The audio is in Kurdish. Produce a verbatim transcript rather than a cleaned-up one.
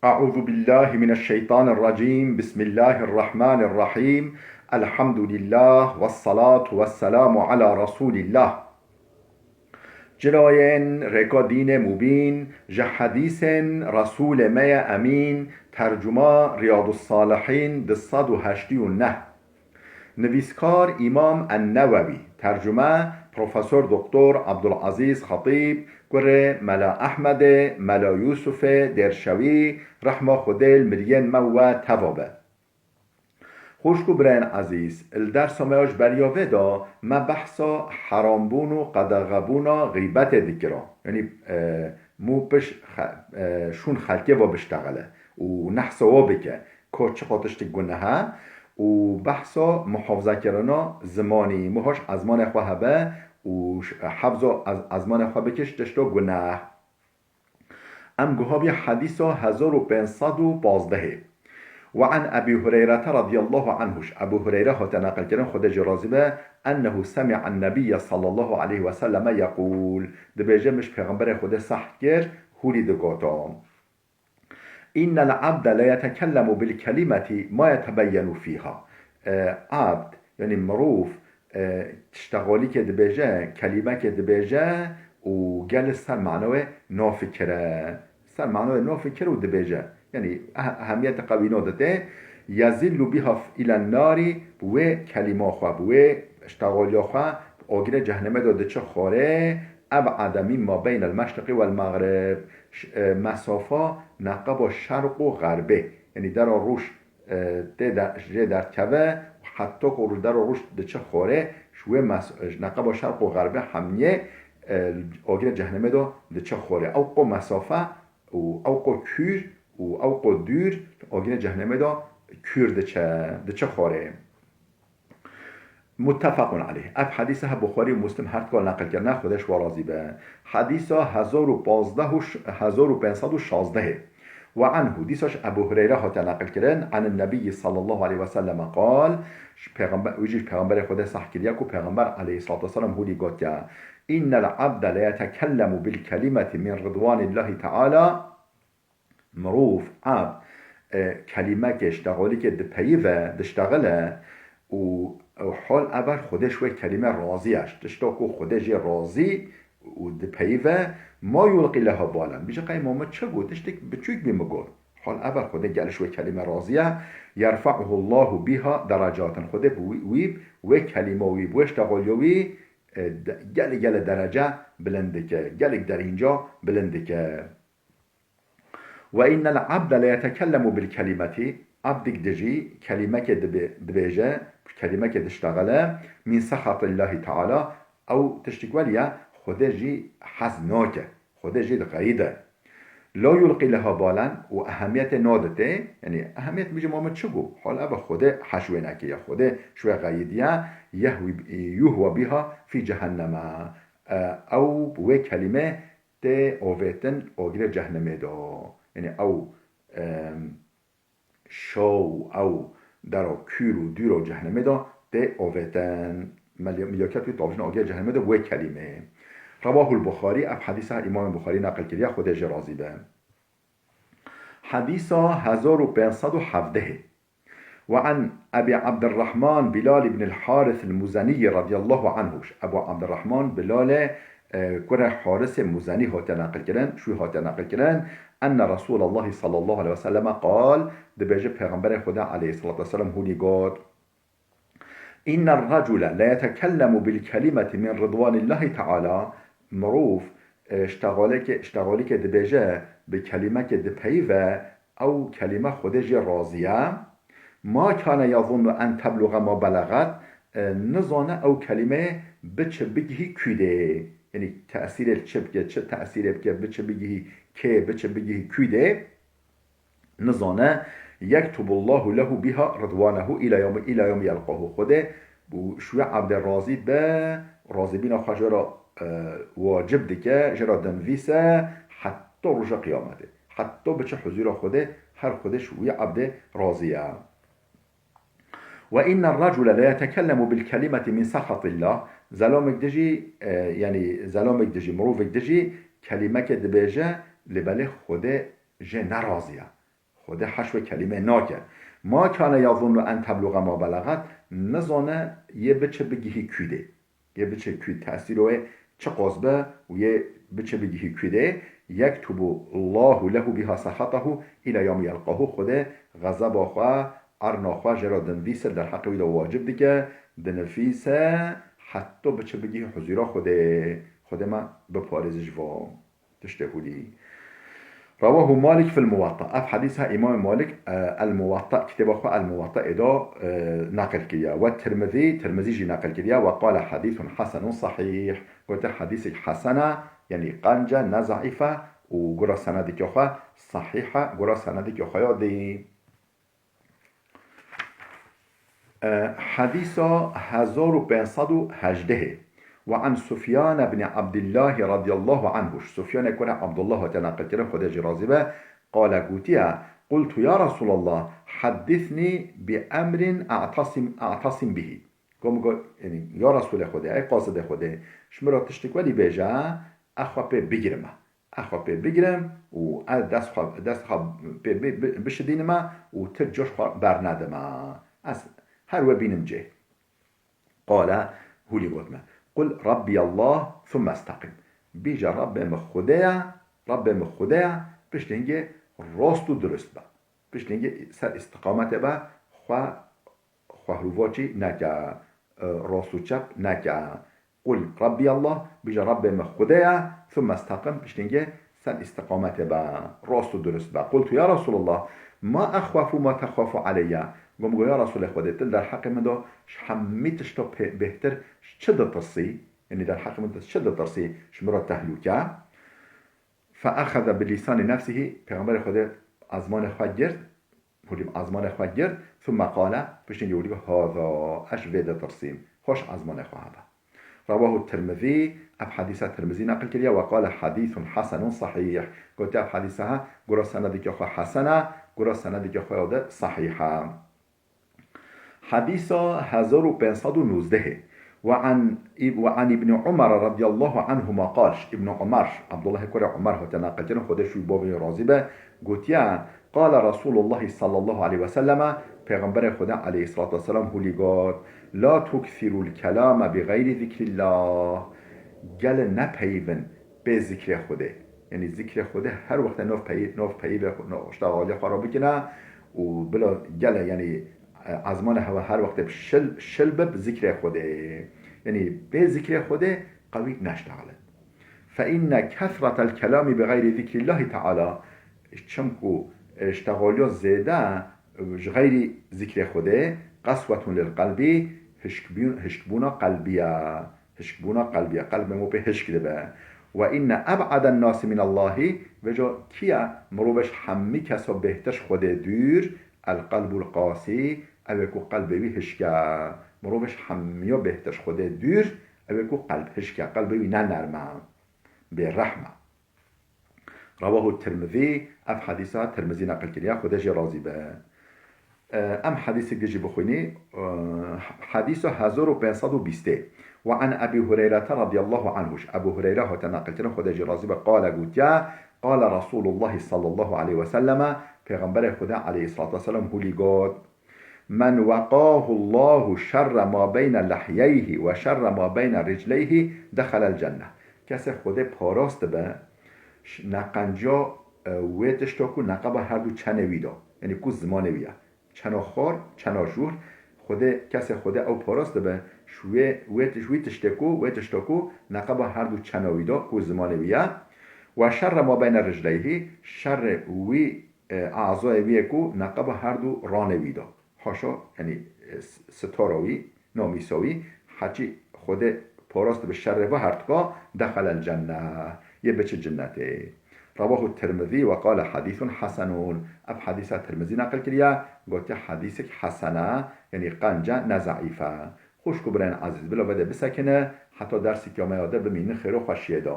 أعوذ بالله من الشيطان الرجيم. بسم الله الرحمن الرحيم. الحمد لله والصلاة والسلام على رسول الله. Cilayên rêka dînê mubîn, ji hedîsên Resûlê me ye Emîn, tercuma Riyadus Salihîn du sed û heştê û neh. Nivîskar Îmam En-Newewî, tercume Profesor Doktor Abdulazîz Xetîb, kurê Mela Ehmedê, Mela Yûsufê Dêrşewî, rehma Xwedê li miriyên me we teva be. Xwişk û birayên ezîz, li dersa me ya ji beriya vê de me behsa herambûn û qedexebûna xîbetê dikira. Yanî, e, mû piş xe-, e, şûn xelkê ve biştexile û nehsa we bike, ko çiqa tiştik guneh e û behsa muhafzekirina zimanî, mû hoş ezmanê xwe hebe û ş-, hefza ez-, ezmanê xwe bike ji tişta guneh. Em guha bî hedîsa hezar û pênc sed û pazdehê. Ve an Ebî Hureyrete radiyallahu anhu, ji Ebû Hureyre hate neqilkirin, Xwedê jê razî be, ennehu semi'an nebiyye sallallahu aleyhi ve selleme yeqûl. Dibêje, min ji Pêxemberê Xwedê sehd kir, hûrî digota. Innel abde le yetekellemu bil kelimeti ma yetebeyyenu fîha. E, abd, yanî mirov, e, tiştexalîkê dibêje, kelîmekê dibêje û gelê ser manewê nafikire. Ser manewê nafikir û dibêje. Yanî eh-, ehemiyete qewî nadite. Yezillu biha f-, îlen narî, bi wê kelîma xwe, bi wê tiştexaliya xwe, bi agirê cehennemê de diçe xwarê, eb'ade mimma beynel meşriqî wel mexrib. Ş-, e, mesafa neqeba şerq û xerbê. Yanî dera roj, e, tê de, jê derdikeve, heta ku roj, dera roj diçe xwarê, ji wê mes-, ji neqeba şerq û xerbê hemiyê, e, agirê cehennemê de diçe xwarê. Ew qo mesafe û ew qo kûr û ew qo dûr, agirê cehennemê de kûr diçe, diçe xwarê. Muttefaqun aleyh. Ev hedîse he Buxarî û Muslim her dika neqil kirine, Xwedê ji we razî be. Hedîsa hezar û pazdeh û ş-, hezar û pênc sed û şazdehê. Ve anhu, dîsa ji Ebû Hureyre hate neqil kirin, anin Nebiyyi sallallahu aleyhi ve selleme qal, ji Pêxember, wî jî ji Pêxemberê Xwedê seh kiriye ku Pêxember aleyhissalatu vesselam hûlî gotiye, innel abde le yetekellemu bil kelimeti min ridwanillahi teala, mirov, ab, e, kelîmekê, ştexolîkê dipeyive, diştexile û, û hol eber Xwedê ji wê kelîme razî ye. Ji tişta ku Xwedê jê razî û dipeyive, ma yulqî leha balen. Bije qey ma min çi got, tiştek biçûk bî min got. Hol eber Xwedê gel ji wê kelîme razî ye. Yerfa'uhu Allahu biha derecatin. Xwedê bi wî, wî, wê kelîma wî, bi wê ştexoliya wî, e, de-, gelek, gelek derece bilind dike, gelek derînca bilind dike. Ve innel abde le yetekellemu bil kelimeti, abdik dijî kelîmekê dibe-, dibêje, kelîmekê diştexile, min sehatillahi teala, ew tiştik welî ye, Xwedê jî hez nake, Xwedê jî dixeyide. La yulqî leha balen û ehemiyetê naditê, yanî ehemiyet mijî ma min çi got, hol ebe Xwedê heş wê neke ya, Xwedê ji wê xeyidiye, yehwi, yuhwe biha fî cehenneme. E, ew bi wê kelîmê tê avêtin agirê cehnemê de. Yanî ew, em, şaw û ew dera kûr û dûr û cehnemê de tê avêtin. Mel-, milyakiyet wî tavjin agirê cehnemê de wê kelîmê. Rewahul Buxarî, ev hedîsa Îmamê Buxarî neqil kiriye, Xwedê jê razî be. Hedîsa hezar û pênc sed û hevdehê. Ve an Ebî Ebdirrahman Bilal ibn el-Haris el-Muzenî radiyallahu anhu. Ebu Ebdirrahman Bilalê, e, kurê Harisê Muzenî hate neqil kirin, şû hate neqil kirin. Enne Resûlallahî sallallahu aleyhi ve selleme qal, dibêje Pêxemberê Xwedê aleyhissalatu vesselam hûnî got, inner recule le yetekellemu bil kelimeti min ridwanillahi teala, mirov, e, ştexaleke-, ştexalîkê dibêje, bi kelîmekê dipeyive, ew kelîme Xwedê jê razî ye. Ma kane yazunnu en tebluğa ma belagat, e, nizane ew kelîmeyê biçe bigihî kû dê. Yanî tesîrê li çi bike, çi tesîrê bike, biçe bigihî kê, biçe bigihî kû dê. Nizane, yektubullahu lehu biha ridwanehu ila yawmi, ila yawmi yelqahu. Xwedê ji wê ebdê razî be, razîbîna xwe jê re, e, wacib dike, jê re dinivîse, heta roja qiyametê. Heta biçe huzûra Xwedê, her Xwedê ji wî ebdê razî ye. Ve inner recule le yetekellemu bil kelimeti min sehatillah. Zelamek dijî, e, yanî zelamek dijî, mirovek dijî kelîmekê dibêje, lê belê Xwedê jê nerazî ye. Xwedê heşwê kelîmê nake. Ma kane yazunnu en tebluğa ma belagat, nizane yê biçe bigihî kûdê. Yê biçe kûd tesîro wê çi qas be û yê biçe bigihî kûdê. Yektubu Allahu lehu biha sexatahu ila yawmi yelqahu. Xwedê xezeba xwe, erna xwe jê re dinivîse, derheqê wî de wacib dike, dinivîse heta biçe bigihî huzûra Xwedê. Xwedê me biparêze ji van tiştê hûlî. Rawahu Malik fil Muwatta. Ev hedîsa Îmam Malik, e, El Muwatta, kitêba xwe El Muwatta êda, e, neqil kiriye. We Tirmizî, Tirmizî jî neqil kiriye. We qale hadîsun hasenun sahîh. Gote hedîsek hesen e, yanî qenc e, ne zeîf e û gura senedeke xwe sahîh e, gura senedeke xwe ya dî. E, Hedîsa hezar û pênc sed û hejdeh. Ve an Sufyan ibn Abdullah radiyallahu anhu. Sufyan kure Abdullah hate neqilkirin, Xwedê jî razî be, qale gotiye, qultu ya Resulallah, heddisni bi emrin a'tasim, a'tasim bihi. Gom go, yani, ya Resulê Xwedê, ey qasidê Xwedê, ji min re tiştik welî bêje, ez xwe pê bigirime. Ez xwe pê bigrim û ez dest xwe, dest xwe pê bi-, bi-, bişidînime û ti coş xwe bernedime. Ez her we bînim cê. Qale, hûlî got me, qul Rabbiyallah thumme isteqim. Bîje Rabbê min Xwedê ye, Rabbê min Xwedê ye, piştî hingê rast û dirust be. Piştî hingê ser îstiqametê be, xwe xwe hirovaçî neke, e, rast û çep neke. Qul Rabbiyallah, bîje Rabbê min Xwedê ye, thumme isteqim, piştî hingê ser îstiqametê be, rast û dirust be. Qultu ya Resulallah, ma exwefu ma texwefu aleyye. Gom go ya Resulê Xwedê, tu li derheqê min de ji hemî tişta pê-, bêhtir ji çi ditirsî? Yanî derheqê min de çi ditirsî ji min re tehlûke? Fe exeze bi lîsanî nefsihî, Pêxemberê Xwedê ezmanê xwe girt, hûlî ezmanê xwe girt, thumme qale, piştî hingê hûlî got, haza, ez ji vê ditirsîm, xweş ezmanê xwe hebe. Rawahu Tirmizî, ev hedîsa Tirmizî neqil kiriye, we qale hedîsun hesenun sahîh. Gotiye ev hedîsa he, gura senedeke xwe hesen e, gura senedeke xwe ya de sahîh e. Hedîsa hezar û pênc sed û nozdeh. Ve an, ve an Îbnî Umar radiyallahu anhuma qal, ji Îbnî Umar, Abdullah kurê Umar hate neqilkirin, Xwedê ji wî bavê razî be, gotiye, qale Resulullah sallallahu aleyhi ve selleme, Pêxemberê Xwedê aleyhissalatu vesselam hûlî got, la tuksirul kelame bi xeyrî zikrillah. Gelê nepeyivin pê zikrê Xwedê. Yanî zikrê Xwedê her wextê nav peyî-, nav peyivê xwe, nav, işte, aliyê xwe re bikine û bila gele, yanî, e, ezmanê hewe her wextê bi şil, şil bib zikrê Xwedê. Yanî bê zikrê Xwedê qewî neştexilin. Fe inne kesretel kelami bi xeyrî zikrillahi teala. Çimku, e, ştexaliya zêde, e, ji xeyrî zikrê Xwedê, qeswetun lil qelbi, hişkbûn-, hişkbûna qelbî ye. Hişkbûna qelbî ye. Qelbê me pê hişk dibe. Ve inne eb'aden nasi minallahî, vêca kî ye mirovê ji hemî kesa bêhtir ji Xwedê dûr? El qelbul qasî, ew ê ku qelbê wî hişk e. Mirovê ji hemiya bêhtir ji Xwedê dûr, ew ê ku qelb hişk e. Qelbê wî ne nerm e. Bêrehm e. Rawahu Tirmizî, ev hedîsa Tirmizî neqil kiriye, Xwedê jê razî be. E, em hedîsek din jî bixwînî, e, hedîsa hezar û pênc sed û bîstê. Ve an Ebî Hureyrete radiyallahu anhu, ji Ebû Hureyre hate neqilkirin, Xwedê jê razî be, qale gotiye, qale Resulullah sallallahu aleyhi ve selleme, Pêxemberê Xwedê aleyhissalatu vesselam hûlî got, men weqahu Allahu şerre ma beyne lehyeyhi ve şerre ma beyne ricleyhi dexelel cenne. Kesê Xwedê parast dibe, ş-, neqenciya, e, wê tişta ku neqeba her du çenê wî de, yanî ku zimanê wî ye. Çena xor, çena jûr, Xwedê, kesê Xwedê ew parast dibe, ji wê, wê tiş-, wî tiştê ku, wê tişta ku neqeba her du çena wî de, ku zimanê wî ye. Ve şerre ma beyne ricleyhî, şerê wî, e, azayê wî ye ku neqeba her du ranê wî de. Haşa, yanî, e, s-, sitara wî, namîsa wî, heçî Xwedê parast bi şerê ve hertika, dexelel cenne, yê biçi cinnetê. Rawahu Tirmizî ve qale hadîsun hasenun. Ev hedîsa Tirmizî neqil kiriye, gotiye hedîsek hesen e, yanî qenc e, ne zeîf e. Xwişk û birayên ezîz, bila vedê bisekine, heta dersê kiyamê ya de bimînin xêr û xweşiyê de.